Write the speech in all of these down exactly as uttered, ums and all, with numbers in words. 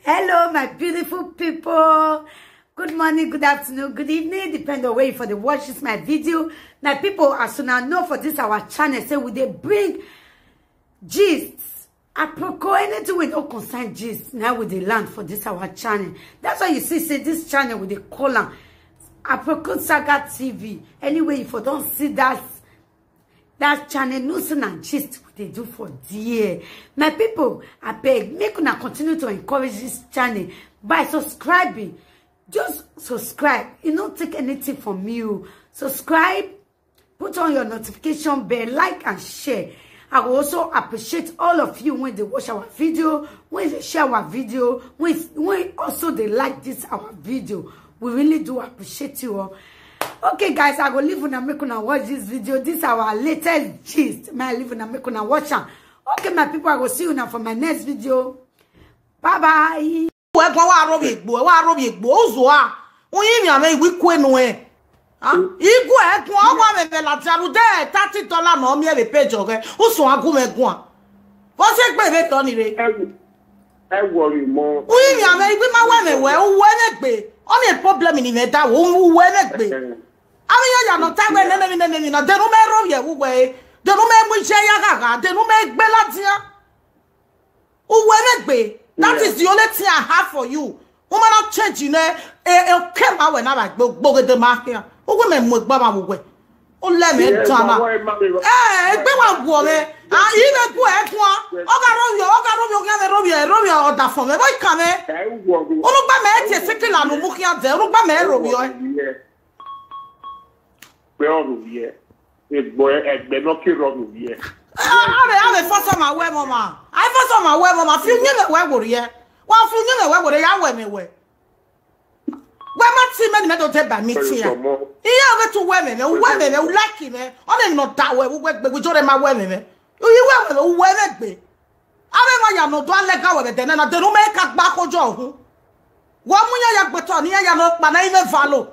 Hello, my beautiful people. Good morning, good afternoon, good evening, depend on where you for dey watch this my video. My people, as una know for this our channel, say we dey bring gist, aproko, anything wey no concern gist, na we dey land for this our channel. That's why you see say this channel we dey call am Aproko Saga T V. Anyway, you for don see that that channel, no say na gist we dey do for there. My people, abeg, make una continue to encourage this channel by subscribing. Just subscribe. E no take anything from you. Subscribe, put on your notification bell, like and share. I will also appreciate all of you when they watch our video, when they share our video, when, when also they like this our video. We really do appreciate you all. Okay, guys, I go leave una, make una watch this video. This our latest gist. May I leave una, make una watch am. Okay, my people, I go see una for my next video. Bye bye. Wẹ guan wa rovbiegbe, wa rovbiegbe, uzo a. Uyin miẹn amẹ iwi kue nuẹn. Ah, igue ẹguan, ọ wa mwẹ vbe ladian rhunmwuda thirty dollar ne ọ miẹn vbe page ọghẹ. Usun a gu mwẹ guan. Vbọ si egbe vbe tọ ni rre? Ẹ wo, ẹ wo ri mọ. Uyin miẹn amẹ iwi ma wẹ mwẹ wẹ, uwẹ mwẹ gbe. Ọni problem ni mwẹ da wo, uwẹ mwẹ gbe. Avbe iran ya nọ ta wẹ nene emwi, nene emwi na, denu mẹ rhovbiẹ vbe uwẹ, denu mẹ mu iye ya ghagha, denu mẹ gbe ladian. Uwẹ mwẹ gbe. That is the only thing I have for you. Woman not change nẹ, e, e, ke ma wẹ na vbe gbe, gboghede ma khian. Uwẹ mẹ mu egbe ma vbe uwẹ. U lẹ mẹ dan na. Ẹ, egbe wa guọ mwẹ. A, I vbe gu ẹ guan. Ọ gha rhovbiẹ, ọ gha rhovbiẹ, ọ gha rhovbiẹ, rhovbiẹ ọdafọn mwẹ. Vbọ I kan mwẹ? Unu gba mẹ tie sikila ne u mu khian dẹ, unu gba mẹ rhovbiẹ. Wẹ ọ rhovbiẹ, egbe, egbe ne ọ ke rrọọ vbe ovbi ẹre. Avbe, avbe first time a wẹ ẹmwẹ ọmwa. Avbe first time a wẹ ẹmwẹ ọmwa, fi uyinmwẹ wẹ wo rriẹ. Wa fi uyinmwẹ wẹ wo rriẹ, ya wẹ ẹmwẹ wẹ. Wẹ ma tie mẹ ne mẹ do deba meeting a. Iran ọghe te u wẹ ẹmwẹ mwẹ, u wẹ ẹmwẹ mwẹ, u like mwẹ. Ọnii emwi ne ọ da wẹ, u wẹ gbe, u jọrọ ma wẹ ẹmwẹ mwẹ. U yi wẹ ẹmwẹ mwẹ, u wẹ ẹmwẹ gbe. Avbe emwa ya ne ọ do a lẹga wẹ vbe ẹdẹ nẹ na, denu mẹ ka gba khodẹ ọhun. Wẹ mu iran ya gbe otọ ne iran ya ne ọkpa na, I vbe valo.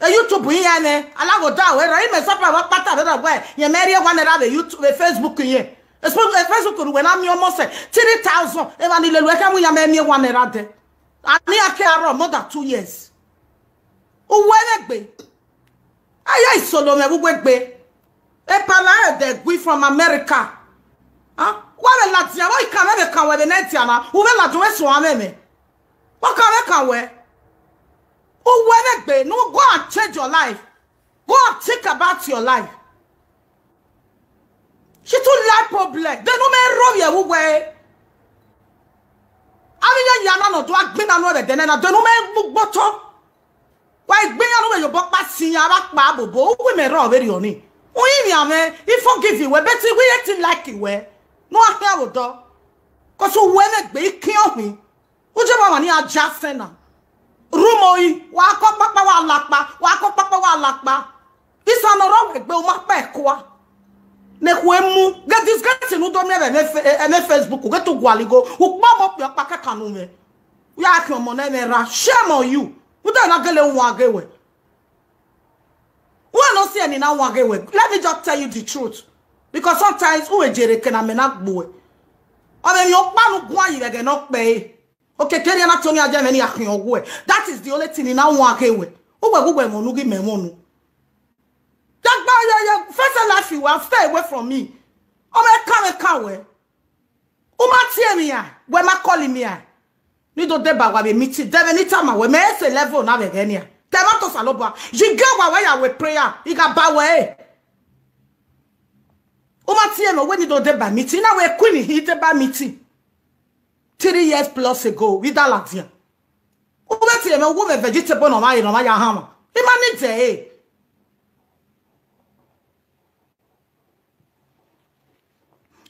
E YouTube iran nẹ, alaghodaro ẹre, imẹ sapa vbe ọkpata vbe rọ wẹ, yẹn mẹ rhie one naira vbe YouTube, vbe Facebook yẹn. Facebook, eh, Facebook ne uwẹ na miẹn almost three thousand, emwa ni lele uwẹ khian mu iran mẹ miẹn one naira dẹ. A ne iran ke arọ more than two years. U wẹ ẹmwẹ gbe. A ya isolo mwẹ vbe uwu egbe. Epa na ẹdẹ gui from America. Ah, wa vbe ladian, vbọ I kan mwẹ vbe kan wẹ vbe ne ẹdia na, u vbe ladian wẹ suẹn mwẹ mẹ. Wa kan mwẹ kan wẹ. U wẹ ẹmwẹ gbe, no, go and change your life. Go and think about your life. She too like problem. Denu mẹ rhovbiẹ vbe uwẹ. Avbe iran ya na ne ọ do a gbinna nuẹn vbe ẹdẹ nẹ na, denu mẹ mu gbe otọ. Wa i gbe iran ne u vbe ye obọ ọkpa sin iran, avbe akpa bobo, uwu mwẹ rrọọ vberriọ ni. Uyinmwẹ mwẹ, I forgive wẹ, but I will yet like wẹ. Ne u gha khian vbe odọ. Cause u wẹ ẹmwẹ gbe, I kian ọkhuin. U je wa ma ni a ja sẹ na. Rhumori, wa kọ kpakpa, wa la kpa, wa kọ kpakpa, wa la kpa. Isan ne ọ rrọọ wẹ gbe, u ma kpa ẹkua. Ne ekhue mu, ghe disgrace ne u do miẹn vbe ẹmwẹ fe-, ẹmwẹ Facebook, u ghe te u gualọ igho, u kpa ọmọ okpia ọkpa kẹkan ne u mwẹ. U ya khian ọmọ ne ẹmwẹ ra, shame on you. Uda na gele wan ghe wẹ. Wẹ ne ọ si ẹre ni na wan ghe wẹ. Let me just tell you the truth. Because sometimes u vbe jere eke ne amẹ na gbe uẹ. Ọ vbe emwi ọkpa ne u guan yi vbe ẹghẹ ne ọ kpẹre. Okiekie erriọ na tọn ni a jẹ mwẹ ni a khian ọghuẹ. That is the only thing ni na wan ghe wẹ. Uwẹ ghe uwẹ ẹmwẹ unu ghi mẹ ẹmwẹ unu. Dagba ye, ye, first life you have, stay away from me. Ọ mwẹ kan mwẹ kan wẹ. U ma tie emwi iran, wẹ ma call imẹ iran. Ne I do deba wa vbe meeting, de vbe ne I tama wẹ, mẹ i sẹ level na vbe ẹghẹ nian. Te ẹmwata Osanobua, yi gie owa wẹ ya wẹ prayer, I gha ba wẹ ẹre. U ma tie mwẹ, wẹ ne I do deba meeting, I na wẹ queen hin deba meeting. Three years plus ago, vbe I da ladian. U vbe tie mwẹ, u gu mwẹ vegetable ne ọ mwa re, ne ọ mwa ya hanmwa. I ma need ẹre.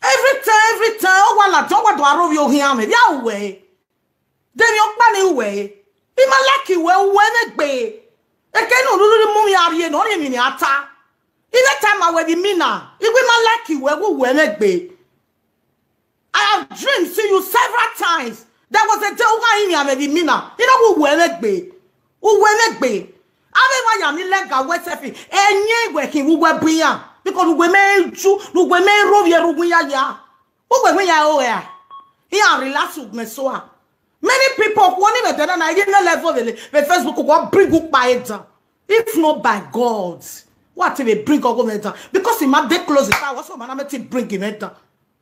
Every time, every time, ọ wa ladian, ọ wa do aro vbe oghian mwẹ, vbe a ru wẹ re? De emwi ọkpa ne I ru wẹ re? I ma like wẹ, u wẹ ẹmwẹ gbe. Eke ne u rhirhi mu mwẹ a rhie ne ọ rhie emwi ne a ta. I vbe tama wẹ vbe imina, I wẹ I ma like wẹ, u wẹ ẹmwẹ gbe. I have dreamed see you several times. There was a day u gha rinmwian mwẹ vbe imina. I na wẹ u wẹ ẹmwẹ gbe. U wẹ ẹmwẹ gbe. Avbe emwa ya ni lẹga wẹ sẹfi. Ẹyẹn wẹ khin vbe uwu ẹbu iran. Because ne uwẹ mẹ ju, ne uwẹ mẹ rhovbiẹ rre uwu iyaya. Uwẹ wẹ iran ro ẹre. Iran relax ugbẹn so a. Many people who only the dada na ye na level vele vẹ Facebook will bring you by down. If not by God, what if they bring you down? Because he might dey close the power, so man, I'm to bring him down.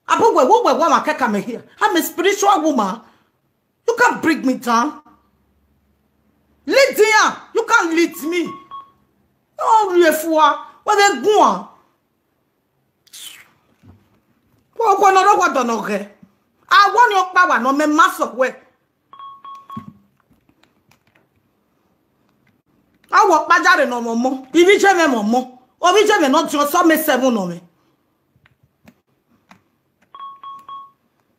Abu we, we, we, we, ma keka me here. I'm a spiritual woman. You can't bring me down. Lydia, you can't lead me. Oh, refua, what they go on? Wẹ ọguọ ne ọ rre ọguọ dọ ne ọ ghẹ. A wẹ ọnii ọkpa wa ne ọ mẹ ma sẹ wẹ. A wẹ ọkpa jare ne ọ mwẹ ọmọ, ivbi iye mwẹ mwẹ ọmọ, ovbi iye mwẹ ne ọ diọn sẹ ọmọ seven nọ mwẹ.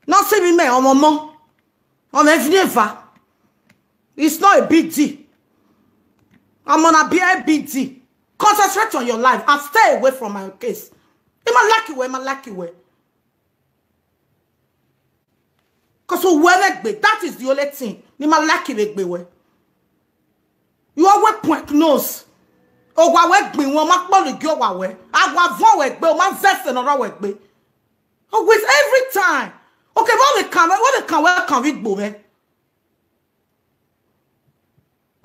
Ne ọ sẹ ivbi mẹ ọmọ ọmọ, ọmọ ẹvin eva. It's not a big deal. I'm on a big deal. Concentrate on your life and stay away from my case. Ima lucky wẹ, ima lucky wẹ. Because whoever gbe, that is the only thing. Ni ma lucky we gbe wẹ. You always point nose. Owa wẹ gbin wọn ma kpọlọ igi owa wẹ. Awa vọn wẹ gbe, o ma vẹsẹ nọ rọ wẹ gbe. Always, every time. Okay, what we can, what we can, welcome we gbo wẹ.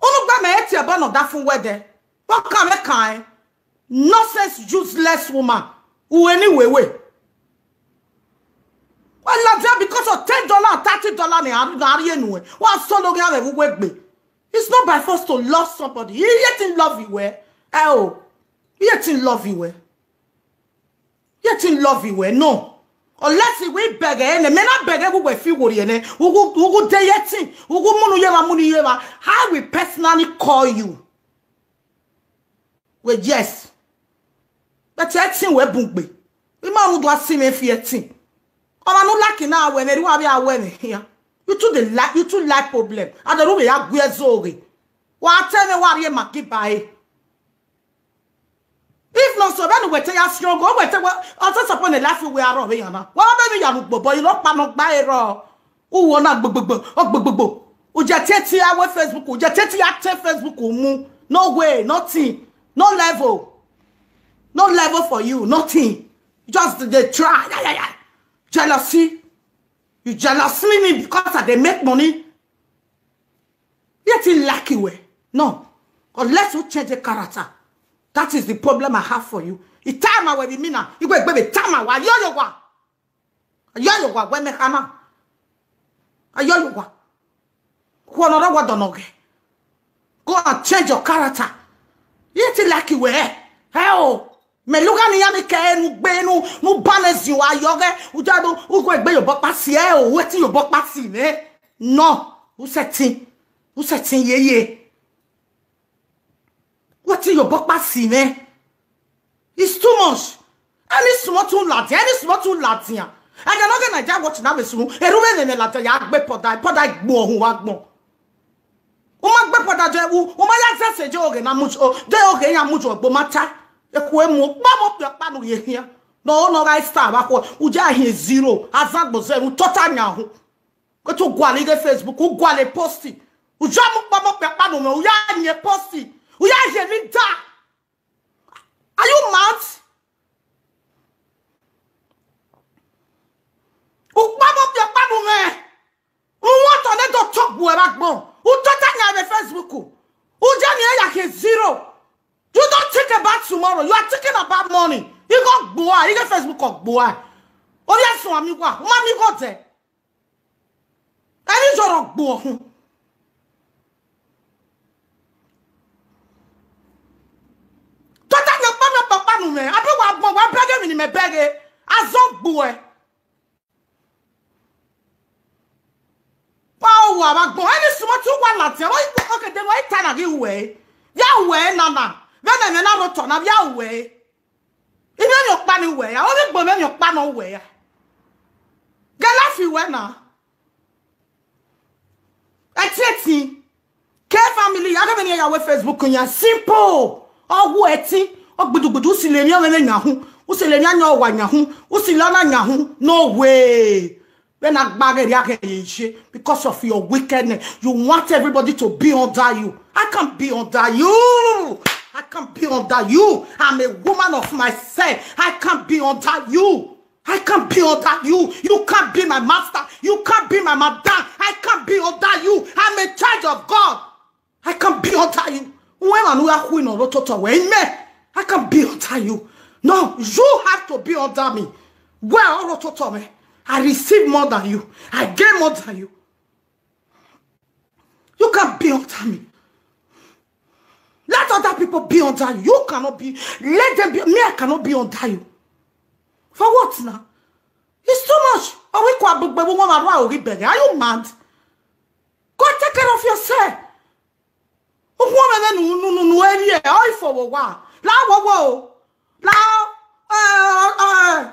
Unu gba mẹ eti ẹbọ nọ da fun wẹ dẹ. What can we can? Nonsense, useless woman. Uwe ni wewe. Well, like that because of ten dollar and thirty dollar ni ari ari enu. Wa so lo gha we we gbe. It's not by force to love somebody. He yet in love you wẹ. Eh oh. He yet in love you wẹ. Yet in love you wẹ. No. Unless we beg ẹ nẹ, mẹ na beg ẹ, we fi wori ẹ nẹ. We go, we go dey yet in. We go munu ye ma, munu ye ma. I will personally call you. Well, yes. But ẹtin wẹ bun gbe. Ima mu do a si mwẹ fi ẹtin. Ọmwa ne u like na wẹ mwẹ, ru avbe a wẹ mwẹ hia. You too dey like, you too like problem. A de ru vbe ya gu ẹzọ ghe. Wa te mwẹ wa rhie Maggi ba ẹre. If not so, vbene uwẹ te ya struggle, uwẹ te wẹ, ọ te suppose ne life wẹ arọ vbe yan na. Wa vbe mi ya ru gbobọ, irọkpa nọ gba ẹre rọ. Uwo na gbogbogbo, ọ gbogbogbo. U je te ti ya wẹ Facebook, u je te ti ya te Facebook mu. No way, nothing. No level. No level for you, nothing. Just dey try. Ya, ya, ya. Jealousy. You jealous me because I dey make money. Yet he lucky way. No. Unless you change the character. That is the problem I have for you. Itama we be mina. Igwe gbe be tama wa. Yo yo wa. Yo yo wa. We me kana. Yo yo wa. Khuọnọ rẹ wẹ dọnọ ghẹ. Go and change your character. Yet he lucky way. Hell. Mẹ lugha ne iran ni kẹ enu gbe enu, ne u ba nẹ ziẹn uwa yọ ghẹ, u ja do, u gu egbe ye obọ kpa si, ẹ o, wẹ te ye obọ kpa si mwẹ. Nọ, u sẹtin, u sẹtin yeye. Wẹ te ye obọ kpa si mwẹ. It's too much. Any small thing ladian, any small thing ladian. Ẹghẹ ne ọ ghe Naija watch na vbe sunu, erhu vbe mwẹ ladian ya gbe pọda, pọda gbo ọhun wa gbọn. U ma gbe pọda je, u, u ma ya zẹse je oghe na mu, o, de oghe ya mu ju gbo ma ta. Ekhue mu, kpa mo kpia kpa nu ye khian. No, no, guy star ba khuo, u ja hin zero, azan gbo zero, u tota yan hu. Ke tu gualọ ighe Facebook, u gualọ post. U ja mu kpa mo kpia kpa nu mwẹ, u ya yin post. U ya ye ni da. Are you mad? U kpa mo kpia kpa nu mwẹ. U want to let the talk whoever gbọn. U tota yan vbe Facebook. U ja ni ya khin zero. You don't think about tomorrow. You are thinking about money. Igho gboa, ighe Facebook gboa. Ovbi ẹsun ami wa, u ma mi igho dẹ. Ẹni yọrọ gbo ọhun. Tota yan kpa mẹ kpakpa nu mwẹ. Abi wa gbọn, wa bẹghe emwi ne imẹ bẹghe. Azọ gbuẹ. Wa wa vbe agbọn, any small thing wa ladian, wa, okay, then wa ta na ghi wẹ. Ya wẹ nana, vbene mwẹ na rre otọ na, ya wẹ. Imẹ ni ọkpa ni wẹ ya, ovbi egbe mwẹ ni ọkpa nọ wẹ ya. Gẹla fi wẹ na. Ẹtiẹtin. Ke family, a gha vbe ne ya wẹ Facebook yan simple. Ọ wu ẹtin, ọ gbidugbidu, u si le emwi ọmwẹmwẹ yan hu, u si le emwi ayan ọwa yan hu, u si le ọna yan hu. No way. Vbene a gba ghẹ rhia ghẹ ye ye, because of your wickedness, you want everybody to be under you. I can't be under you. I can't be under you. I'm a woman of myself. I can't be under you. I can't be under you. You can't be my master. You can't be my madam. I can't be under you. I'm a child of God. I can't be under you. Wẹ emwa ne u ya khui nọ rre ototọ wẹ, amen. I can't be under you. No, you have to be under me. Wẹ ọ rre ototọ mwẹ. I receive more than you. I gain more than you. You can't be under me. Let other people be under you. You cannot be. Let them be. Me, I cannot be under you. For what now? It's too much. Are we kwa bugbe wo ma rua oghi bẹghe? Are you mad? Go take care of yourself. Ukhuọnmwẹ mwẹ nu nu nu nu eri ẹ, ọ ifo vbe owa. La wowo o. La, eh, eh,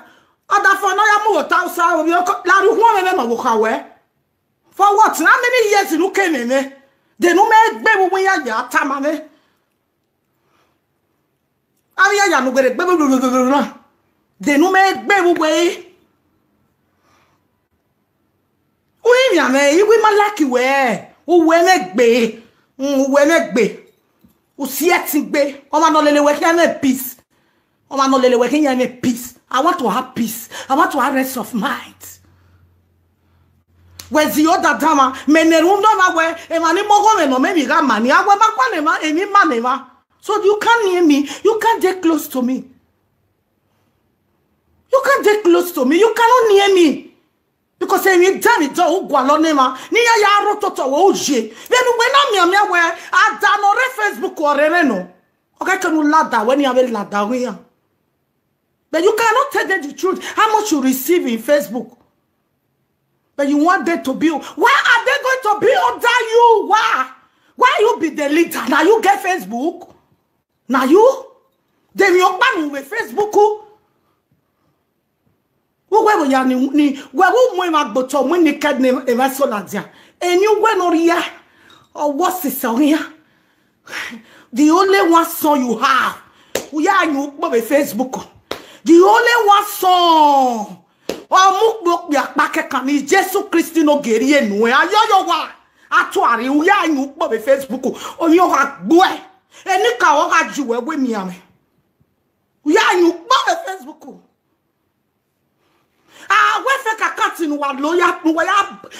ọdafẹn ne ọ ya mu ota usa ovbi ọkọ, la rhie ukhuọnmwẹ mwẹ ma vbe okha wẹ. For what? How many years ne u ke mwẹ mwẹ? De ne u mẹ gbe vbe uwu iran ya tama mwẹ. Avbe iran ya ne u ghe rre gbe vbe na. De ne u mẹ gbe vbe uwu ẹre. Uwẹ emianmwẹ, I wẹ ma like wẹ, uwẹ mwẹ gbe, mm, uwẹ mwẹ gbe, u si ẹtin gbe, ọmwa ne ọ lele wẹ khian mwẹ peace, ọmwa ne ọ lele wẹ khian mwẹ peace. I want to have peace, I want to have rest of mind. Wẹ zẹ odadamwa, mẹ ne erhunmwu nọ na wẹ, emwa ni mu ọghomwẹ nọ mẹ emwi gha ma ni, a wẹ ma kua ne emwa, emwi ma ne emwa. So you can't near me, you can't dey close to me. You can't dey close to me. You cannot near me. Because emwi dan ni dọ u gualọ ne emwa. Ne iran ya rre ototọ wẹ u ye. Vbene uwẹ na mianmian wẹ, a da ne ọ rre Facebook ọ rre ẹmwẹ nọ. Ọ ghẹ kẹ ne u lada wẹ ne iran vbe lada ọghe iran. But you cannot tell them the truth. How much you receive in Facebook? But you want them to be, why are they going to be under you? Why? Why you be the leader? Now you get Facebook. Na you? Dem yọ kpa nu vbe Facebook. Uwẹ vbe ya ni, ni, wẹ vbe mu emwa gbe otọ mu ni kẹ ne emwa eso ladian. Eni uwẹ ne ọ rhia, ọ wẹ ọsisẹ ọ khian. The only one son you have. U ya yin ukpo vbe Facebook. The only one son. Ọ mu ukpo okpia kpa kẹkan ni Jesu Kristi ne ọ ghe rhie nuẹn. Ayọyọ wa, a tuare, u ya yin ukpo vbe Facebook. Ovbi ọ gha gbuẹ. Eni ka ọ gha ju wẹ wẹ mianmwẹ. U ya yin ukpo vbe Facebook. A wẹ fake account ne uwa lo ya, ne uwa ya,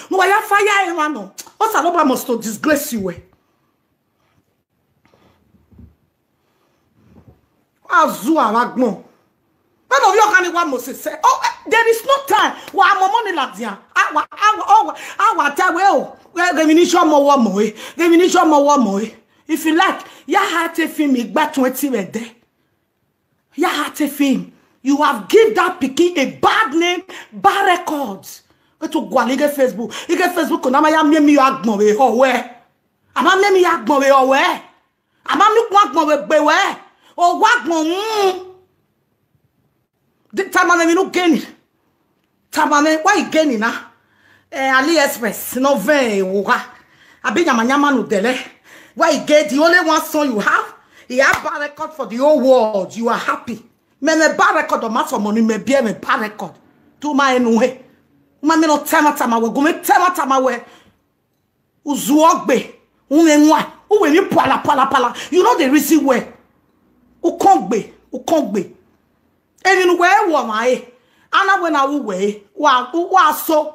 ne uwa ya fire emwa nọ. Osanobua must to disgrace you, eh. Wa zua vbe agbọn. Vbene ovbi ọkhan ni wa Moses sẹ. Oh, eh, there is no time. Wa mọmọ ni ladian. A wa, a wa, a wa, a wa ta wẹ o. Ghe, ghe emwi ni yọ ọmọ wẹ ọmọ e. Ghe emwi ni yọ ọmọ wẹ ọmọ e. If you like, ya ha te film igba twenty vbe ẹdẹ. Ya ha te film. You have give that pikin a bad name, bad record. Wẹ to gualọ ighe Facebook. Ighe Facebook na ma ya miẹn emwi agbọn vbe họ wẹ. A ma miẹn emwi agbọn vbe họ wẹ. A ma miẹn ukpọn agbọn vbe gbe wẹ. Owa agbọn mu. Tama mwẹ emwi ne u geni. Tama mwẹ, why you geni na? Eh, AliExpress, ne ọ vẹ ewu gha. Abi yamayama ne u dẹlẹ. Why you get the only one son you have? He have bad record for the whole world. You are happy. Mẹ, mẹ bad record, ọ ma sẹ ọmọ ni mẹ biẹ, mẹ bad record. Tu ma enu he. Ma mẹ nọ tama tama wẹ, gu mẹ tama tama wẹ. U zuọ gbe, u mwẹ wan, u wẹ emwi pala pala pala. You know the reason why. U kọn gbe, u kọn gbe. Emwi ne uwẹ ru ọmwa re, a na wẹ na ru uwẹ re, wa, wa so.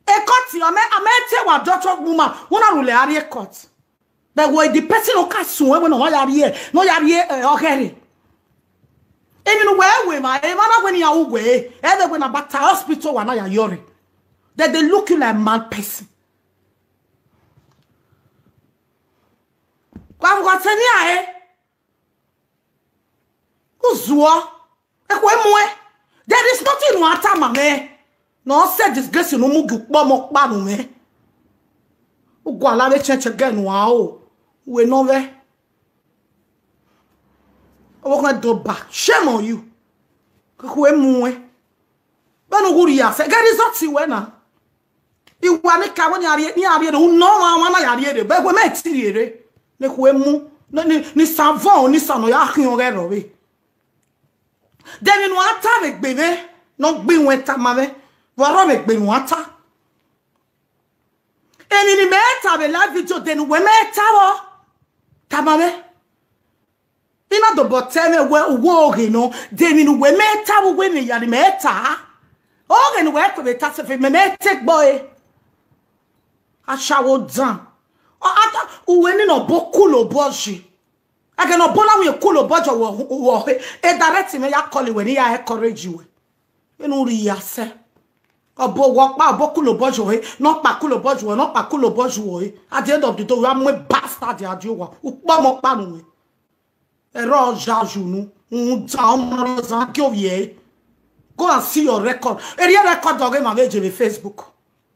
Ekọt, a mẹ, a mẹ te wa doctor woman, u na rhulẹ a rrie court. But wẹ the person nọ ka suẹn wẹ ne ọ ya rrie, ne ọ ya rrie, eh, ọghẹe rre. Emwi ne uwẹ ru emwa, emwa na wẹ ne iran ru uwẹ re, ẹ vbe wẹ na bata hospital wa na ya yọ rre. Then they look you like mad person. Wa vbe uwa te ne iran re. U zuọ, ekhue muẹn. There is nothing ne u a tama mwẹ. Ne ọ sẹ disgrace ne u mu gie ukpọmọ ọkpa ru mwẹ. U gualọ avbe chẹnchẹ gẹ ne u a ro, wẹ nọ vbe. Ọvbokhan do ba, shame on you. Ekhue muẹn. Vbene u ghẹ rhie sẹ, ghe result wẹ na. Iwa ni ka wẹ ne iran rhie, ne iran rhie rre, u nọ ọmwa, ọmwa na ya rhie rre, but wẹ mẹ ti rhie rre. Ne ekhue mu, ne, ne, ne isan vọn, ne isan ne ọ ya khian ọghẹe rrọọ vbe. De emwi ne u a ta vbe egbe mwẹ, ne ọ gbe iwẹn tama mwẹ, vbe ọ rrọọ vbe egbe ne u a ta. Emwi ne imẹ ta vbe live video, de ne uwẹ mẹ ta vbọ? Tama mwẹ. I na dobọ ta ẹmwẹ wẹ uwu oghe nọ, de emwi ne uwẹ mẹ ta vbe uwu emwi ya ne imẹ ta? Oghe ne uwẹ kue vbe ta sẹfe, mẹ mẹ te gbe ọre. Ashawo dan. Ọ, a, uwẹ ni nọ bo kulo obọ yi. Ẹghẹ ne ọ bo na wiẹ kulo obọ yi wọ, wọ he. E direct mwẹ ya call wẹ ne I ya encourage wẹ. Enu rri ya sẹ. Ọ bo wọ kpa, ọ bo kulo obọ yi wọ he. Nọ kpa kulo obọ yi wọ, nọ kpa kulo obọ yi wọ he. At the end of the day, u ya mu bastard ya di owa. Ukpọmọ ọkpa nu wẹ. Ẹrọ ya yu nu, rhunmwuda ọmọ ne ọ zan gie ovbi ẹre. Go and see your record. Erriọ record ọghe emwa vbe je vbe Facebook.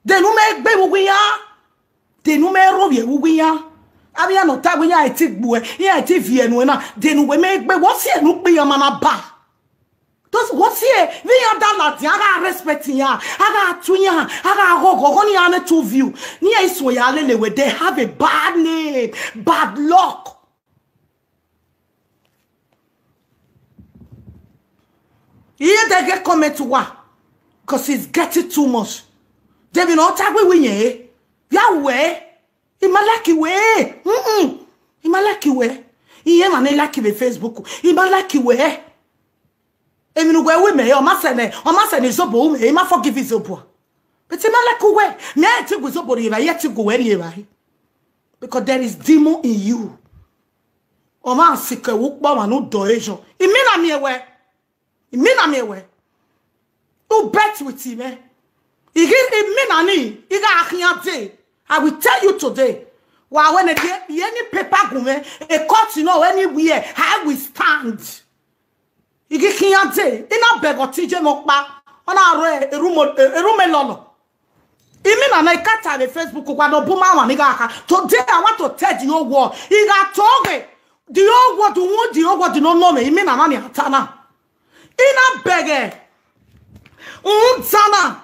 De ne u mẹ gbe vbe uwu iran? De ne u mẹ rhovbiẹ vbe uwu iran? Avbe iran ne ọ ta wẹ iran i ti gbe uẹ, iran i ti viẹ nuẹn na. De ne uwẹ mẹ gbe, wẹ si ẹ ne u kpe iran ma na ba? Those, wẹ si ẹ, vbe iran da ladian, a gha respect iran, a gha tu iran, a gha ghọghọ, ọghọ ne iran ne two view. Ne iran i suẹn ya lele wẹ, they have a bad name, bad luck. Iye de ghe comment wa, 'cause it's getting too much. De emwi ne ọ ta wẹ iwẹ iyẹn re, ya wẹ, I ma like wẹ, mm-mm, I ma like wẹ. Iye emwa ne like vbe Facebook, I ma like wẹ. Emwi ne uwẹ ru mẹ, ọ ma sẹ nẹ, ọ ma sẹ ne izobo ru mẹ, I ma forgive izobo. But I ma like uwẹ, mẹ i te gu izobo rri evbare, I i te gu uwẹ rri evbare. Because there is demon in you. Ọmwa sikẹ vbe ukpọmwa ne u dọe yọ. I mina miẹn wẹ. I mina miẹn wẹ. U bet with me. I ghi, I mina ni, I gha khian dee. I will tell you today. Wa wẹ ne ye, ye ni paper gun mwẹ, a court nọ, anywhere, I will stand. I ghi khian dee, I na bẹghe ọtẹn Ighemwẹ ọkpa, ọ na rre erhumẹ, erhumẹ lọlọ. I mina na, I ka ta vbe Facebook, wa ne ọ bu ma mwa ni gha kha. Today, I want to tell the whole world. I gha toghe, the whole world, the whole, the whole world, no know me. I mina na ni a ta na. I na bẹghe, u ta na.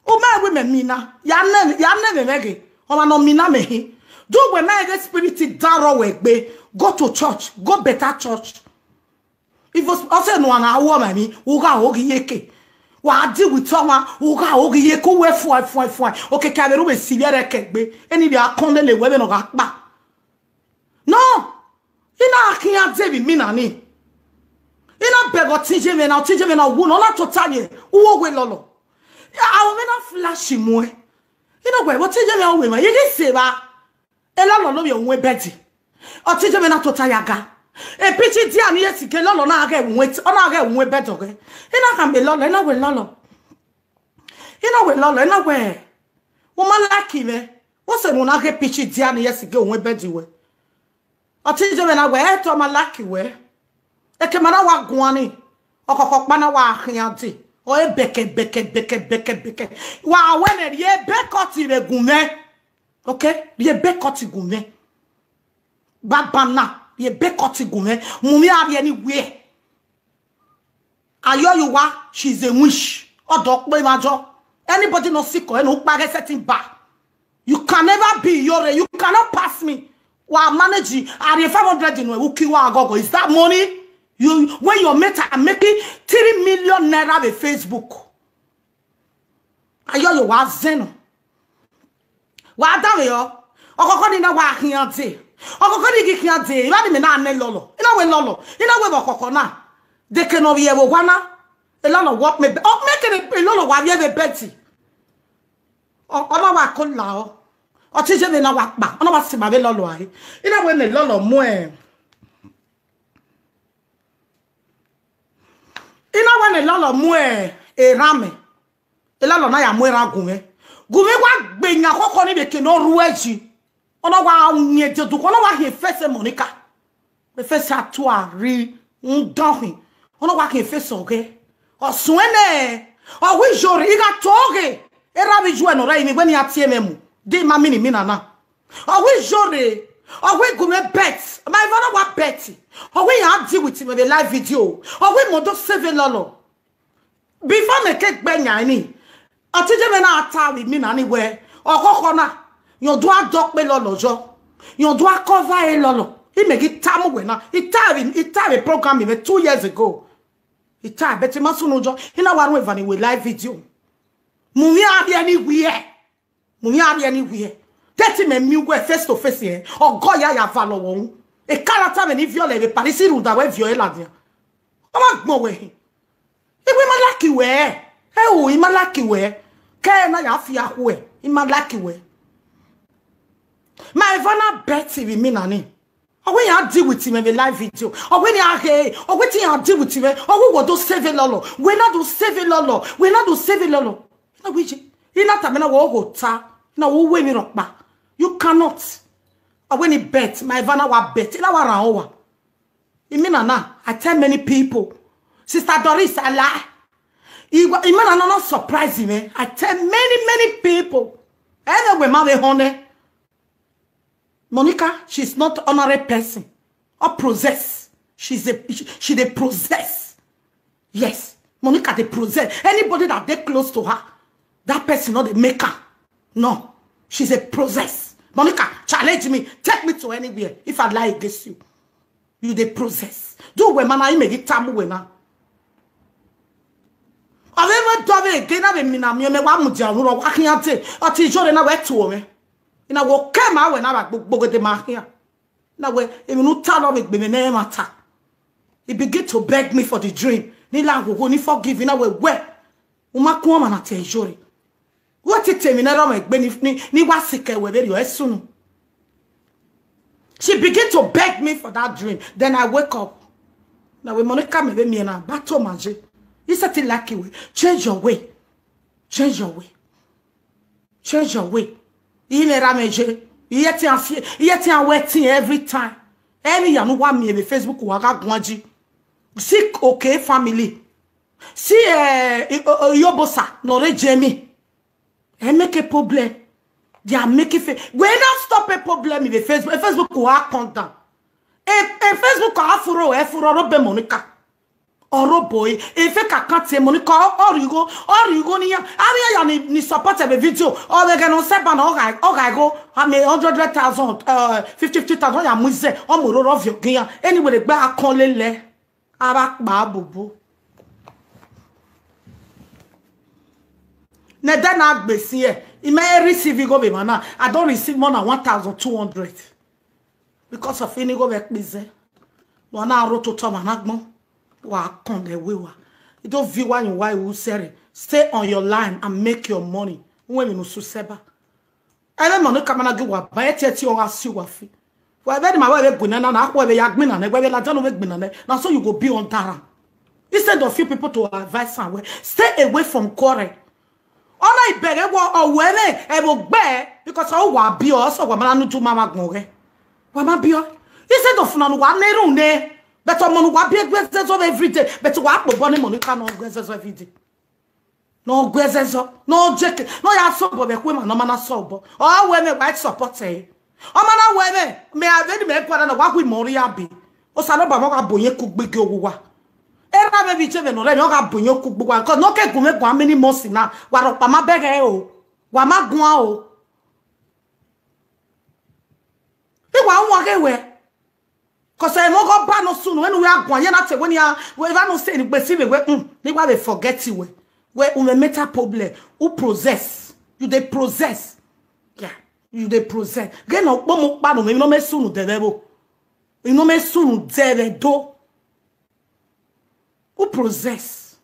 U ma wẹ mẹ mina. Ya nẹ, ya nẹ mẹ mẹ ghe. Ọmwa ne ọ mina mẹ hin. Do wẹ na ghe spirit da rrọọ wẹ egbe. Go to church. Go better church. If us, ọ sẹ ne uwa na wọ ma emwi, u gha ho ghi ye ke. Wa deal with ọmwa, u gha ho ghi ye ke, uwẹ fuẹn, fuẹn, fuẹn. Okiekie avbe erha ru vbe si vbe ẹrẹkẹ egbe. Eni vbe a kọn lele wẹ vbene ọ gha kpa. No. I na khian dee vbe imina ni. I na bẹghe ọtẹn Ighemwẹ na, ọtẹn Ighemwẹ na wu ne ọ na tota ye, u wo wẹ lọlọ. Aro mwẹ na flash muẹn. I na wẹ, vbe ọtẹn Ighemwẹ ọ wẹ ma, I ghi sẹ evba. Elọlọ ne ovbi ẹre ru bed. Ọtẹn Ighemwẹ na tota ya ga. E picture dia ni ye si ke elọlọ na ghẹ ru, ọ na ghẹ ru bed ọghẹ. I na khama elọlọ, I na wẹ elọlọ. I na wẹ elọlọ, I na wẹ, u ma like mwẹ. Wẹ sẹ ne u na ghe picture dia ni ye si ke ru bed wẹ. Ọtẹn Ighemwẹ na wẹ, ẹ te ọ ma like wẹ. Ekẹ ma na wa guan ni, ọkhọkhọ ọkpa na wa khian dee. Ọ re bẹkẹ, bẹkẹ, bẹkẹ, bẹkẹ, bẹkẹ. Wa wẹ nẹ rhie boycott vbe gun mwẹ. Okay? Rhie boycott gun mwẹ. Baba na, rhie boycott gun mwẹ. Mu mwẹ a rhie ni wiẹ. Ayoyuwa, she's a witch. Ọdọ kpe mwa jọ. Anybody no sick or no kpa get setting bar. You can never be Iyore. You cannot pass me. Wa manage. A rhie five hundred nuẹn, u ki wa aghọghọ. Is that money? You, when your mate are making three million naira with Facebook. Ayoyo wa zẹn nọ. Wa da vbe yọ. Ọkhọkhọ ni na wa khian dee. Ọkhọkhọ ni ghi khian dee. Iran ni mẹ na nẹ lọlọ. I na wẹ lọlọ. I na wẹ vbe ọkhọkhọ na. Deke ne ọ vbiẹ vbe owa na. Elọlọ wọ mẹ, ọ mẹ kene elọlọ wa vbiẹ vbe bed. Ọ, ọ na wa ko la ọ. Ọtẹn Ighemwẹ na wa kpa. Ọ na wa sẹ ma vbe lọlọ a re. I na wẹ ne lọlọ mu ẹ. I na wẹ ne lọlọ mu ẹ, erhan mẹ. Elọlọ na ya mu erhan gun mwẹ. Gun mwẹ wa gbe yan khọkhọ ni vbe eke ne ọ rre uẹ yi. Ọ na wa yin dedukhọ, ọ na wa hin face Monica. Face atua rri, u dan khin. Ọ na wa hin face ọghẹ. Ọ suẹn nẹ, ọ wẹ Iyore, I gha toghe. Erha vbe Iyore nọ rẹ, I ni wẹ ne I a tie mwẹ mu. De ma mini mina na. Ọ wẹ Iyore, ọ wẹ gu mwẹ bet. Ma eva na wa bet. Ọ wẹ ya deal with me vbe live video. Ọ wẹ mẹ do save lọlọ. Before mẹ ke gbe yan ni, ọtẹn Ighemwẹ na ta vbe imina ni wẹ, ọkhọkhọ na, yọn do a dọ kpe lọlọ yọ. Yọn do a cover e lọlọ. I mẹ ghi ta mu wẹ na. I ta vbe, I ta vbe program mẹ two years ago. I ta, but I ma sunu yọ. I na wa ru eva ni wẹ live video. Mu mwẹ a rhie ni wiẹ. Mu mwẹ a rhie ni wiẹ. Te te mẹ miẹn uwẹ face to face ẹn. Ọgọ ya ya va lọ wọ ru. E character mwẹ ni viọlẹ vbe Paris rhunmwuda wẹ viọ e ladian. Ọ ma gbọn wẹ hin. Iwe ma like wẹ. Ẹ o, I ma like wẹ. Kẹ na ya fi akhuẹ. I ma like wẹ. Ivana bet vbe imina ni. Ọ wẹ iran deal with mwẹ vbe live video. Ọ wẹ iran ghe, ọ wẹ te iran deal with mwẹ. Ọ wẹ wẹ do save lọlọ. Wẹ na do save lọlọ. Wẹ na do save lọlọ. Na wẹ je. I na tama na wẹ ogho ta. Na wẹ uwu emwi rhọkpa. You cannot. Ọ wẹ ni bet, ma Ivana wa bet. I na wa rhan owa. Imina na, I tell many people. Sister Doris, I lie. Iwa-, imina na no surprise me. I tell many, many people. Anyway, ma vbe họn nẹ. Monica, she's not ordinary person. Or possess. She's a, she, she dey possess. Yes, Monica dey possess. Anybody that dey close to her, that person no dey make am. No, she's a possess. Monica, challenge me. Take me to anywhere if I lie against you. You dey possess. Do wẹ ma na, I mẹ ghi tamu wẹ na. Ọ vbe mwẹ dọ vbe ege na vbe mina miẹn mẹ wa mudia ru rọ wa khian te. Ọ te Iyore na wẹ tuo mwẹ. I na wẹ okẹ ma wẹ na vbe gbogede ma khian. Na wẹ, emwi ne u ta nọ vbe gbe mwẹ ne ẹmwata. He begin to beg me for the dream. Ne I la hoho, ne I forgive, na wẹ wẹ. U ma kun ọmwa na te Iyore. Wẹ te te emwi ne rọ mwẹ egbe ni, ni, ni wa sikẹ wẹ vberriọ, ẹ sunu. She begin to beg me for that dream. Then I wake up. Na wẹ Monica mẹ vbe miẹn na, ba to ma je. I said it like you will. Change your way. Change your way. Change your way. I mwẹ ra mwẹ je. I ye tian fie, I ye tian wẹ tin every time. Any ya nu wa miẹn vbe Facebook wa gha guan ji. See okay family. See, eh, i-, o-, o-, Iyobosa nọ rre Jamie. Ẹ make a problem. They are making fa-, we now stop a problem in the Facebook. A Facebook will come down. A, a Facebook will furo, ẹ furo, ro be Monica. Ọrobọ e, e fake account e Monica, ọ, ọ rhie igho, ọ rhie igho ne iran. Avbe iran ya ni, ni support ẹvbo video, ọ vbe ghẹ ne ọ sẹ ban, ọ gha, ọ gha igho, a miẹn hundred, hundred thousand, uh, fifty, fifty thousand, ọ ya mu izẹ, ọ mu oro rọ viọ ọghe iran. Anyway, egbe a kọn lele, a vbe kpa bubu. Ne ẹdẹ na gbe sin ẹ, I ma receive igho vbe emwa na, I don receive more than one thousand two hundred. Because of ini igho vbe ẹkpizẹ. Wa na rho otọ ọmwa na agbọn. Wa kọn lẹ ẹvbo uwa. I do viọ uwa yin uwa ru sẹrriọ. Stay on your line and make your money. Uwẹ emwi ne u sẹ ba. Ẹmwẹ Monica ma na gie uwa ba, ẹtiẹti ọ gha si uwa fi. Wẹ vbene ima wẹ vbe gbinna na, na akhuẹ vbe ya gbinna nẹ, wẹ vbe ladian vbe gbinna nẹ. Na so you go be under am. Instead of you people to advise am well, stay away from quarrel. Ọ na ibẹghe wọ, ọ wẹ mwẹ, ẹ vbe gbe, because ọ wa biẹ, ọ sẹ wa ma na nu ju ma ma gbọn ghẹ. Wa ma biẹ. Instead of na nu wa na erhunmwu nẹ, but ọmọ ne uwa biẹ gu ẹzẹzọ every day, but wa kpobọ ne Monica ne ọ gu ẹzẹzọ every day. Ne ọ gu ẹzẹzọ, ne ọ jeke, ne ọ ya sẹ obọ vbe ẹkhuẹ ma ne ọ ma na sẹ obọ. Ọ wẹ mwẹ wa support ẹre. Ọ ma na wẹ mwẹ, mẹ a vbe ni mẹ guan na, wa gu imẹ ọ rhie abi. Osanobua mwẹ ọ gha bu oyin kugbe gie owa uwa. Erha mwẹ vbe iye mwẹ ne ọ rre mwẹ, ọ gha bu oyin kugbe uwa, because ne ọ ke gu mwẹ guan many months na, wa rhọkpa ma bẹghe o, wa ma guan o. I wa wan ghe wẹ. Cause ẹmwẹ ọghe Ọba nọ sunu, vbene uwẹ a guan ye na te wẹ nian, wẹ evba ne u sẹ ni gbe si vbe wẹ, mm, ne I wa vbe forget wẹ. Wẹ u mwẹ mental problem, u possess, you dey possess. Yeah, you dey possess. Ghẹ ne ọ kpọmọ ukpa ne u mwẹ, emwi ne ọ mẹ sunu dẹ vbe ẹvbo. Emwi ne ọ mẹ sunu dẹ vbe ẹdo. U possess.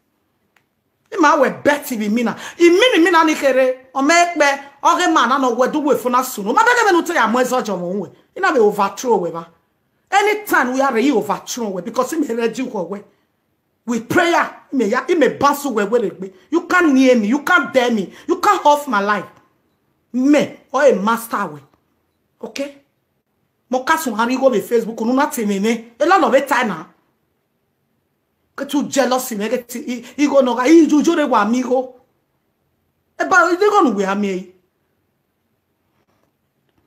I ma wẹ bet vbe imina. Imina, imina ni kherhe, ọ mẹ kpẹ, ọghe ma na nọ wẹ do wẹ fo na sunu. Ma bẹghe vbene u te ya mu ẹzọ jọ mwẹ uwẹ. I na vbe overthrow wẹ ba. Anytime we are, I overthrow wẹ because I mẹ ready for wẹ. With prayer, I mẹ ya, I mẹ basu wẹ wẹ regbe. You can't near me, you can't dare me, you can't off my life. Me, or a master wẹ. Okay? Mọ ka sun gha rhie igho vbe Facebook, unu na te mwẹ mwẹ. Ela nọ vbe tae na. Ke tu jealous mwẹ, ke ti i-, igho nọ gha, i ju ju re wa miẹn igho. Eba, igho nu wẹ a miẹn ẹre.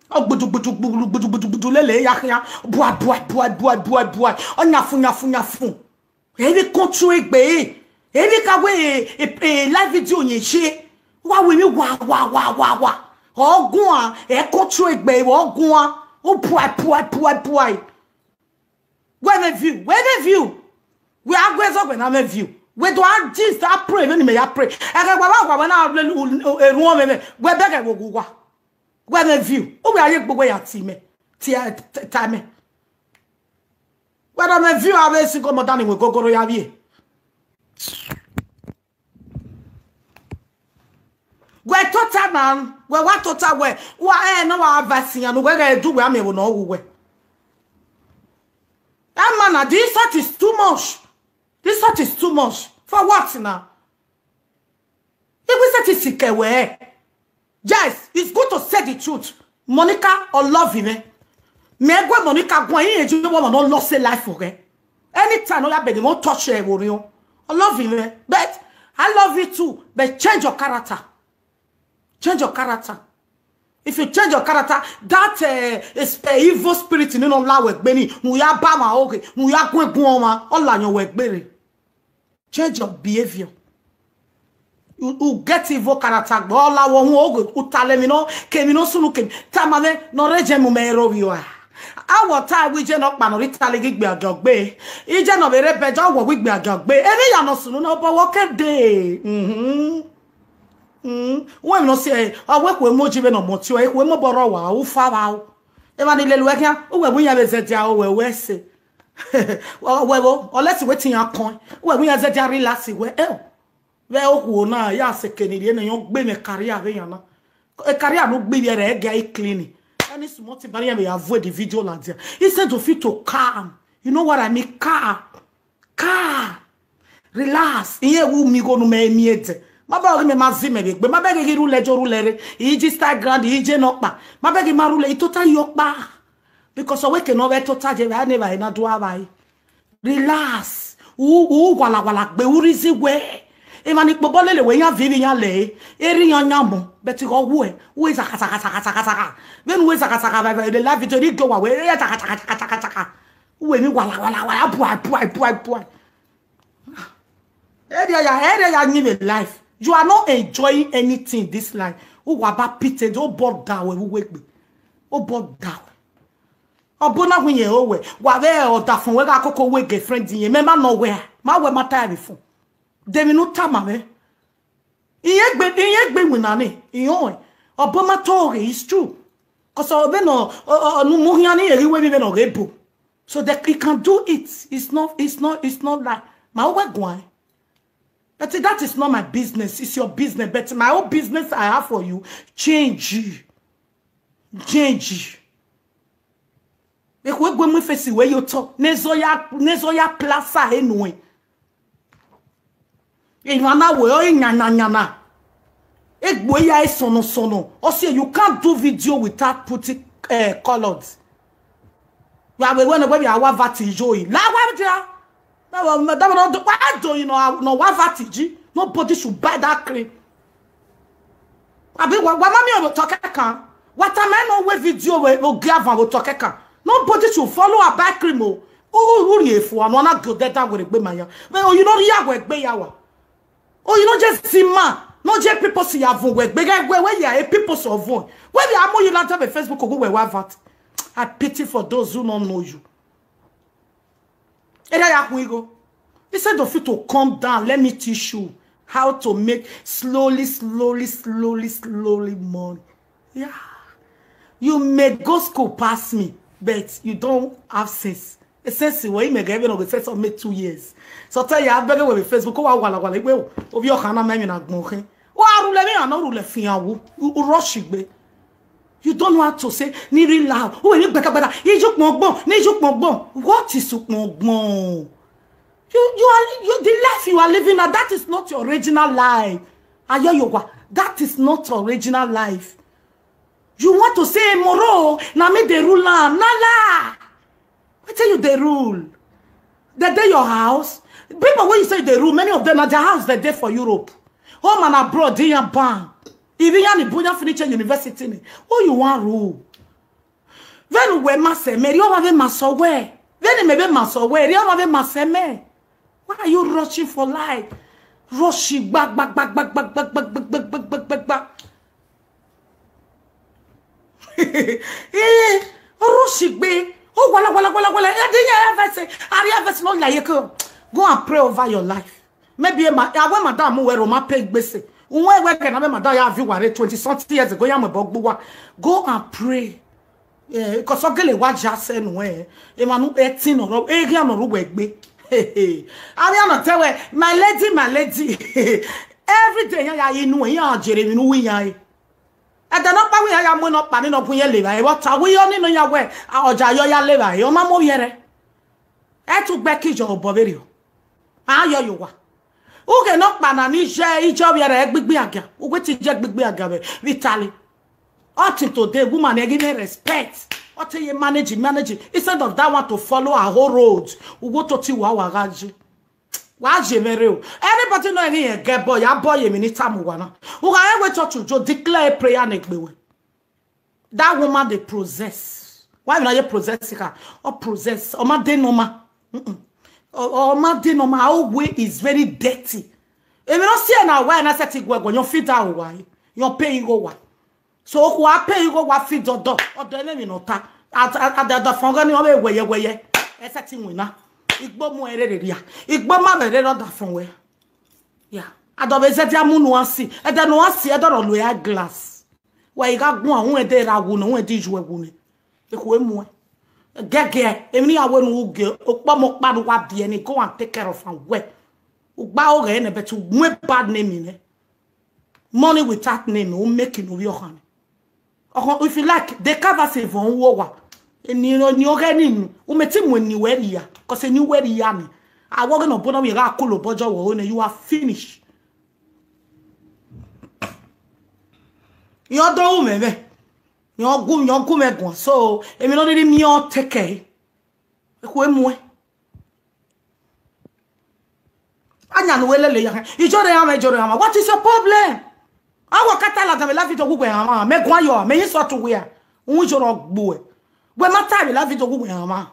Ọ gbudu, gbudu, gbudu, gbudu, gbudu, gbudu, lele ya khian. Bua, bua, bua, bua, bua, bua. Ọ nyafun, nyafun, nyafun. Ẹ vbe control egbe. Ẹ vbe ka wẹ, e, e, e, live video yẹn ṣe. Wa wẹ mi wa, wa, wa, wa, wa. Ọ guan, ẹ control egbe, ọ guan. Ọ pua, pua, pua, pua. Wẹ vbe view, wẹ vbe view. Wẹ a gu ẹzọ wẹ na vbe view. Wẹ do a gist, a pray, vbene mẹ ya pray. Ẹghẹ wa wa wa wẹ na erhuọn mwẹ mwẹ. Wẹ bẹghe vbe owa uwa. Wẹ vbe view. U wẹ a ye egbe wẹ ya tie mẹ. Tie, ta mẹ. Wẹ na vbe view avbe single mother ni wẹ gogoro ya vbiẹ. Wẹ tota na, wẹ wa tota wẹ, wa ẹ na wa advice yan, wẹ ghẹ du wẹ amẹ vbo nọ wu wẹ. That man, na, the insult is too much. The insult is too much. For what now? If we say this, yes, it's good to say the truth. Monica, I love you, man. Me gwe Monica gwan, he enjoy one no lost a life for her. Anytime no ya be the won't touch her, I love you, man. But I love you too. But change your character. Change your character. If you change your character, that uh, is, uh, evil spirit, you know, la wẹ gbe ni, mu ya ba ma oge, mu ya gwe gun ọmwa, ọ la yan wẹ gbere. Change your behavior. You, you get evil character, but all I want oge, u tale mi no, kemi no sunu kemi. Tama me, no reje mu me ro wi wa. A wọ ta wi je no kpa no ri tale ghi gbe ọjọ gbe. I je no vbe re bẹjọ wọ wi gbe ọjọ gbe. Eni ya no sunu no, but what can they? Mm-hmm. Mm, uwẹ emwi ne ọ si ẹre, ọ wẹ ekhue emoji vbene ọ mọ ọtiọnrẹn, ekhue mobọ rrọọ wa, u fa vba o. Emwa ni lele uwẹ khian, uwẹ wẹ iran vbe zẹdia o, wẹ wẹ ẹse. Wẹ vbo, unless wẹ te iran kọẹn, uwẹ wẹ iran zẹdia relax wẹ, ẹ o. Vbe okhuo na, ya sẹ eke ni rhie ne ọ gbe mwẹ career vbe iran na. E career ne u gbe ivbi ẹre, ẹgia i clean. Any small thing ba iran vbe ya avoid the video ladian. Instead of you to calm, you know what I mean? Calm. Calm. Relax. Iye wu mi igho ne u mẹ miẹn ẹdẹ. Ma bẹghe ghe mẹ ma zẹ imẹ vbe egbe. Ma bẹghe ghe I rhulẹ je, rhulẹ rre. I je Instagram, I je nọkpa. Ma bẹghe ghe I ma rhulẹ, I tota ye ọkpa. Because ọ wẹ eke ne ọ vbe tota je vbe a ne evbare na do avbare. Relax. U, u walawala gbe, u reason wẹ emwa ni kpobọ lele wẹ iran viọ ivbi iran lẹ, erha iran yan mọ, but ọ wuẹ, u wẹ zakha, zakha, zakha, zakha, zakha. Vbene u wẹ zakha, zakha, vbe, vbe, the live video ni gbe owa wẹ, e zakha, zakha, zakha, zakha, zakha. U wẹ emwi walawala, wala, buai, buai, buai, buai. Area ya, area ya live a life. You are not enjoying anything in this life. U wa ba pity, o bọ da wẹ vbe uwu egbe. O bọ da wẹ. Ọ bọ na wẹ iyẹn o wẹ. Wa vbe ọdafọn wẹ gha koko wẹ girlfriend iyẹn. Mẹ ma nọ wẹ a. Ma wẹ ma ta ẹre fun. De emwi ne u tama mwẹ. Iyẹn gbe, iyẹn gbe winna ni. Iyẹn ọnrẹn. Ọ bọ ma tọ ghe, it's true. 'Cause ọ vbe nọ, ọ, ọ, ọ, ne u mu khian ni, ẹ ghi wẹ vbe nọ ghe bo. So that he can do it. It's not, it's not, it's not like, ma wẹ guan. But that is not my business. It's your business. But my own business I have for you, change you. Change you. Ekhue gu mu face wẹ ye otọ. Ne zọ ya, ne zọ ya plaza he nuẹn. Emwa na wẹ ọre yana yana. Egbe ya e sọnọ sọnọ. Ọ si, you can't do video without putting, eh, colored. Wa vbe wẹ ne wẹ vbe a wa VAT yo yi. La wa dia. That one, that one, no, I don't, you know, no wa VAT ji. Nobody should buy that cream. Abi wa, wa ma miẹn vbe otọ kẹkan. Wa tama ẹre ne ọ wẹ video vbe, vbe ogiavan vbe otọ kẹkan. Nobody should follow her buy cream o. U, u, u rhie fua, no na go there that way gbe ma ya. But, oh, you know, ya wẹ gbe ya wa. Oh, you know, just see man. No, just people see ya vun wẹ gbe, wẹ, wẹ, wẹ ya, eh, people so vun. Wẹ ya mo you lanta vbe Facebook, go wẹ wa VAT. I pity for those who don't know you. Era ya khu igho. Instead of you to come down, let me teach you how to make slowly, slowly, slowly, slowly money. Yeah. You may go school pass me, but you don't have sense. A sense where you may get even of the sense of me two years. So tell you, I beg you with Facebook, oh, wala, wala, igbe, oh, of your hana, me na gbon khe. Wa rule me, I no rule fian wu. U, u rush igbe. You don't know how to say, ni ri la, u eri gbẹkagbẹka, iju kpọngbọn, ni iju kpọngbọn. What is ukpọngbọn? You, you are, you, the life you are living now, that is not your original life. Ayoyowa, that is not your original life. You want to say, Moro, na me dey rule am. Na la. Wetin you dey rule? They dey your house. People wey you say dey rule, many of them na their house they dey for Europe. Home and abroad, dey yan ban. Even yan ibu yan finish university ni. Who you wan rule? Vbene uwẹ ma sẹ mẹ, rhie ọmwa vbe ma sẹ wẹ. Vbene mẹ vbe ma sẹ wẹ, rhie ọmwa vbe ma sẹ mẹ. Why are you rushing for life? Rush gba gba gba gba gba gba gba gba gba gba gba gba. Eh, rush gbe. Oh, wala, wala, wala, wala. Eh, the year verse, Aria verse no like you. Go and pray over your life. Maybe ma, I want madam who were Roma pay gbese. Uwe we can have madam ya view ware twenty something years ago, ya mo bogbuwa. Go and pray. Eh, 'cause ogele wa ja se nu, eh. E ma nu eighteen or, eh, ya no ru we gbe. Aria no tell we, my lady, my lady. Every day, iran ya ye inu, iran jere emwi ne uwu iran re. Ẹdẹ nọkpa wẹ iran ya mu nọkpa ni nọ gun iran levba ẹre, vbe ọ ta wẹ, ọ ni nọ iran wẹ, a, ọja yọ ya levba ẹre, ọ ma mu ovbi ẹre. Ẹ tu gbe ki jọ obọ vberriọ. A yọ ye owa. Ughe nọkpa na ni je ije ovbi ẹre gbigbi agia, uwẹ te je gbigbi agia vbe, vbe Italy. Up till today, woman ne give me respect. Ọ te ye manage, manage. Instead of that one to follow her whole road, uwẹ otọ ti wa wa gha je. Wa je mwẹ rre o. Anybody nọ ẹghe irẹn gẹ bọ, ya bọ ye emwi ne I tama uwa na. U gha rẹn wẹ church u jo declare prayer ne egbe wẹ. That woman dey possess. Why una ye possess her? Ọ possess. Ọ ma dey normal. Mm-mm. Ọ, ọ ma dey normal. Her way is very dirty. Emwi ne ọ si ẹre na wa, na sẹtin gu ẹguọ, yọ feed her owa, yọ pay igho wa. So okhuo a pay igho wa feed ọdọ, ọdọ ẹmwẹ emwi ne ọ ta. A, a, a, ọdafẹn ọghe ni ọ vbe wẹyẹwẹyẹ. Ẹ sẹtin winna. Igbo mu ẹre rhie rria. Igbo ma vbe rre ọdafẹn wẹ. Ya. Adọ vbe zẹdia mu nuansi. Ẹdẹ nuansi, ẹdẹ ọrọ lo eye glass. Wẹ i gha guan, uhun ẹdẹ ra wu nẹ, uhun ẹdẹ iju ẹwu nẹ. Ekhue muẹn. Gẹgẹ, emwi ne iran wẹ ne u gie, okpọmọ ọkpa ne uwa biẹ ni, go and take care of am well. U gba oghe nẹ, but u mu bad name nẹ. Money without name, u make ne ovbi ọkhan nẹ. Ọkhan, if you like, they cover say vọn uwu owa. Eni, eni oghe ni nu, u mẹ ti mu eni wẹ rhia, 'cause eni wẹ rhia ni. A wẹ ọghe ne ọ bu na wẹ gha kolo obọ jọ wẹ, one, you are finished. Iran do ru mwẹ mwẹ. Iran gu, iran gu mwẹ guan. So, emwi ne ọ rhirhi miẹn ọ take care. Ekhue muẹn. Anya ne uwẹ lele ya khan. Ijọrọ ẹmwẹ, ijọrọ ẹmwẹ. What is your problem? Awọ kata ladian vbe live video gu wẹ ẹmwẹ. Mẹ guan yọ, mẹ insult wẹ a. Uhun ijọrọ gbuẹ. Wẹ ma ta vbe live video gu wẹ ẹmwẹ.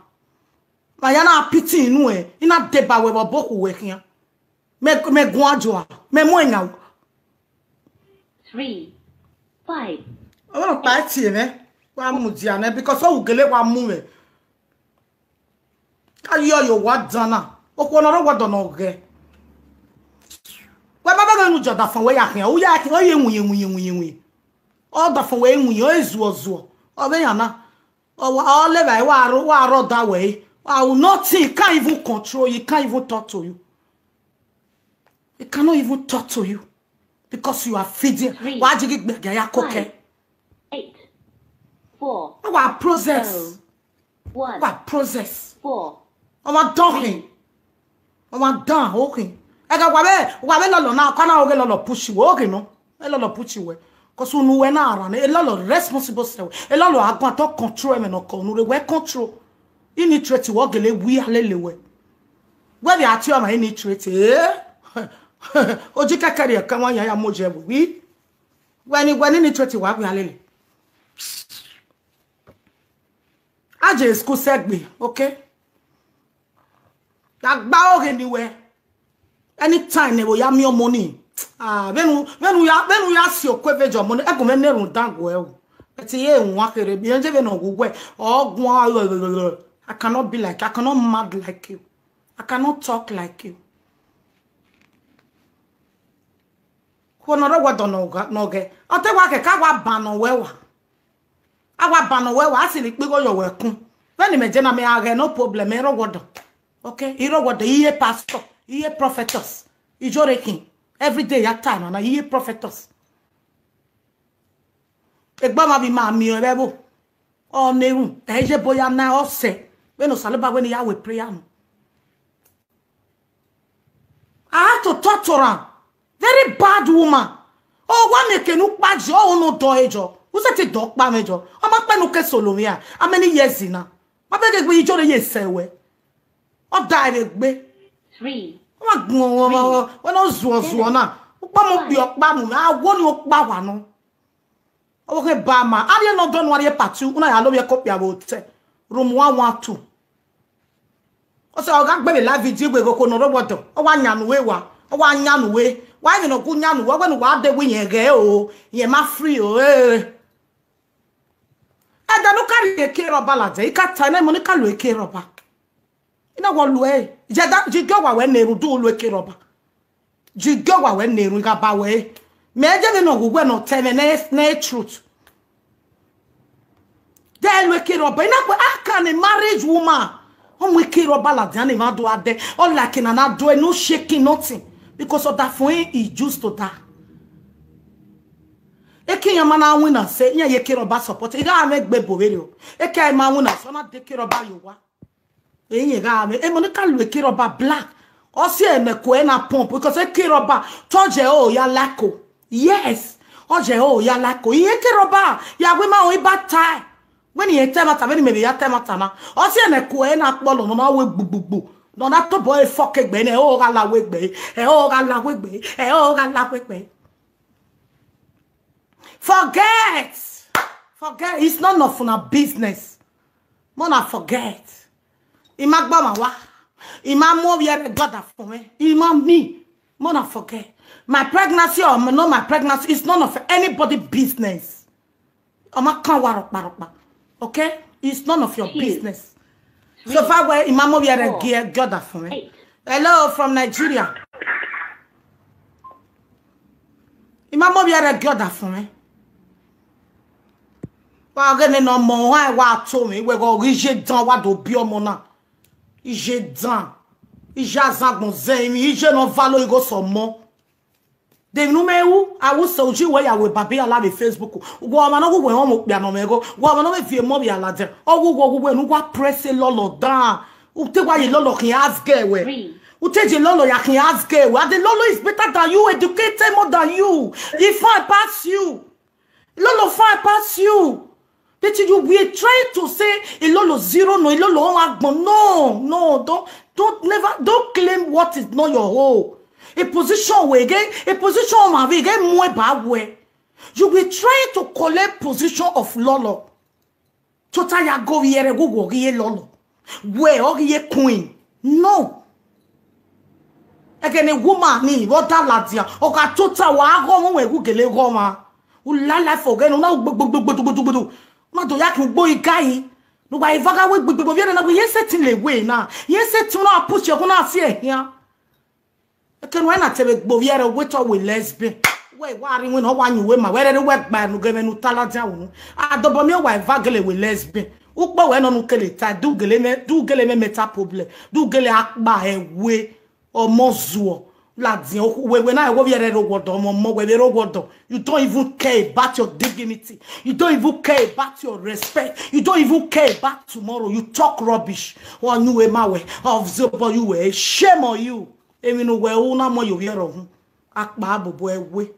Ma ya na pity inu ẹ, I na deba wẹ vbe ọbokhu wẹ khian. Mẹ, mẹ guan jua, mẹ mu ẹyan. Three, five. Ọmọ kpa tie mwẹ, wa mu dia nẹ, because ọ gele wa mu mwẹ. Ka yọ ye owa dan na, okhuo ne ọ rre owa dan ne ọ ghẹ. Wẹ ma bẹghe ne u jẹ ọdafẹn wẹ ya khian, u ya khian, ọ ye winyin, winyin, winyin, winyin. Ọdafẹn wẹ winyin, ọ ye zuọ zuọ, ọ vbe yan na. Ọ wa, ọ levba, wa rọ, wa rọ da wẹ, wa nothing, he can't even control you, he can't even talk to you. He cannot even talk to you because you are feeding. Three, wa jigi gbẹgia ya kokẹ. Five, eight, four, wa process. Zero, one, wa process. Four. Ọmọ dọkhin. Ọmọ dan okhin. Ẹga wa vbe, wa vbe lọlọ na, ọkọ na oghe lọlọ push wẹ, okhin nọ. E lọlọ push wẹ. 'Cause unu wẹ na rhan, e lọlọ responsible sẹ wẹ. E lọlọ aguan to control ẹmwẹ ne ọ kọ unu rre, wẹ control. Ini treat wọ gele wi alele wẹ. Wẹ vbe a tie ọmwa ini treat, eh? Oji kẹkẹ rhie ẹkẹ wan yan ya mu oje ẹvbo wi. Wẹ ni, wẹ ni ini treat wa gbe alele. A je school sẹgbe, okay? Ya gba oghe ni wẹ. Anytime ne vbe ya miẹn ọmọ ni. Ah, vbene u, vbene u ya, vbene u ya si okue vbe jọ ọmọ ni, ẹgumwẹ ne rhunmwuda guẹ o. But iye wan kherhe, bi je vbene ọ gu wẹ, ọ guan, I cannot be like, I cannot mad like you. I cannot talk like you. Khuo ne ọ rre owa dan ne ọ gha, ne ọ ghẹ. Ọ te wa kẹkẹ, a wa ban ne ọ wẹ wa. A wa ban ne ọ wẹ wa, a siri ikpigho yọ wẹ kun. Vbene imẹ je na, mẹ gha ghẹ, no problem, mẹ rre owa dan. Okay, I rre owa dan, I ye pastor, I ye prophetess. Ijọrọ khin. Every day ya ta na na, I ye prophetess. Egbe ọmwa vbe ima miẹn vbe ẹvbo. Ọ ne erhunmwu, ẹ i ye ebo ya na ọ sẹ. Vbene Osanobua wẹ ne I ya wẹ prayer nọ. I had to talk to am. Very bad woman. Ọ wa miẹn eke ne u kpa ji, ọ ho ne ọ dọ ẹre jọ. U sẹtin dọ ọkpa mwẹ jọ. Ọ ma kpẹ ne u ke solo mwẹ a. How many years na? Ma bẹghe egbe ijọrọ ye sẹ wẹ. Ọ da ẹre egbe. Three. Ọ ma gbọn, ọ, ọ, ọ, wẹ ne ọ zuọ zuọ na. Ukpa mọ kpi ọkpa nu, a wo ni ọkpa wa nọ. Ọ wo khe ba ma. A rhie ne ọ dọ nu, a rhie part two, u na ya lovbiẹ ke okpia vbe otẹ. Room one one two. Ọ sẹ, ọ gha gbe vbe live video, igbe ghoko ne ọ rre owa dan. Ọ wa yan nu we wa. Ọ wa yan nu we. Wa emwi ne ọ gu yan nu we, ọ wẹ ne uwa de wẹ irẹn ghẹ o. Irẹn ma free o. Eh. Ẹdẹ ne u ka rhie eke rhọba ladian, I ka ta, I na mọ ne I ka lo eke rhọba. I na wọ lu ẹre. Jẹ da, ji gie owa wẹ ne erhunmwu, do lu eke rhọba. Ji gie owa wẹ ne erhunmwu, I gha ba wẹ. Mẹ je vbe ne ọ wu wẹ ne ọ ta ẹmwẹ ne, ne truth. De lu eke rhọba. I na kue, how can a married woman? Ọ mu eke rhọba ladian ne emwa do a dẹ. Ọ like na na do, no shaking, nothing. Because ọdafẹn i used to that. Eke iran ma na winna sẹ, iran ye Ekerọba support. I gha mwẹ egbe ebo vberriọ. Eke a ma winna sẹ, ọ na de Ekerọba ye owa. Eyẹn gha mwẹ, emọ ni ka lu Ekerọba black. Ọ si ẹmwẹ ku ẹre na pump, because Ekerọba, te ọ ye ẹre ya like o. Yes, ọ ye ẹre ya like o. Iran Ekerọba, ya wẹ ma ọn iba tae. Wẹ ne irẹn ta ẹmwata, vbene imẹ vbe ya ta ẹmwata na. Ọ si ẹmwẹ ku ẹre na kpọlọ, nọ na wẹ gbugbugbu. Nọ na tobọ ẹre fọkẹ egbe nẹ, ẹre ọ gha la wẹ egbe, ẹre ọ gha la wẹ egbe, ẹre ọ gha la wẹ egbe. Forget. Forget. It's none of una business. Mona forget. I ma gba ọmwa wa. I ma mu ovbi ẹre gọda fun mwẹ. I ma mi. Mona forget. My pregnancy or no my pregnancy is none of anybody business. Ọ ma kan wa rọkpa rọkpa. Okay? It's none of your business. So far wẹ I ma mu ovbi ẹre gie gọda fun mwẹ. Hello from Nigeria. I ma mu ovbi ẹre gie gọda fun mwẹ. Wa ghe ne nọ mọ ohan wa to mwẹ, wẹ ghe ọ ghi ye dan wa do bi ọmọ na. Iye dan. Iye azan agbọn zẹ emwi, iye ne ọ valo igho sẹ ọmọ. De emwi ne u mwẹ ru, a ru sẹ uji wẹ ya wẹ babi ala vbe Facebook. Wẹ ọmwa ne ọ wu wẹ họn okpia ne ọ mwẹ igho, wẹ ọmwa ne ọ vbe viọ emọ vbe aladian. Ọ wu wẹ, ọ wu wẹ ne u wa press lọlọ dan. U te wa ye lọlọ khian ask wẹ. U te ye lọlọ ya khian ask wẹ. And the lọlọ is better than you, educated more than you. He fine pass you. Lolo fine pass you. But you were trying to say Ilolo zero no, Ilolo ọmwa agbọn. No, no, don't, don't never, don't claim what is not your own. A position we get, a position ma we get more about where you were trying to collect position of Lolo. Tota ya go yere wo wo ye Lolo. Wẹ ọ ghi ye queen. No. Ẹghẹ ne woman ni vbe ọ da ladian, ọ gha tota wa aghọ mwẹ wẹ wu gele ghọ mwa. U la life ọghẹ ne u na gbogbogbogbogbogbogbogbo. U na do ya ke ugbo igai. Ne uwa eva gha wẹ gbogbogbò vbe ẹre na wẹ, yẹn sẹtin le wẹ na. Yẹn sẹtin na push ẹkun na si ẹhian. Eke ne uwa na te vbe gbe ovbi ẹre wẹ te ọ wẹ lesbian. Wẹ wa rri iwinna, ọ wa yan uwẹ ma, wẹ rẹrẹ wẹ gba enu ghe mwẹ ne u ta ladian unu. Adobọ miẹn wa eva gele wẹ lesbian. Ukpo wẹ nọ ne u kele ta, du gele mwẹ, du gele mwẹ mental problem. Du gele akpa ẹwe, ọmọ zuọ. Ladian, wẹ, wẹ na wẹ ovbi ẹre rre owa ọdọ, ọmọ, ọmọ wẹ vbe rre owa ọdọ. You don't even care about your dignity. You don't even care about your respect. You don't even care about tomorrow. You talk rubbish. Ọ yan uwẹ ma wẹ, ọ zobọ ye uwẹ. Shame on you. Emwi ne uwẹ ru na mọ ye ovbi ẹre ọhun. Akpa bobo ẹwe.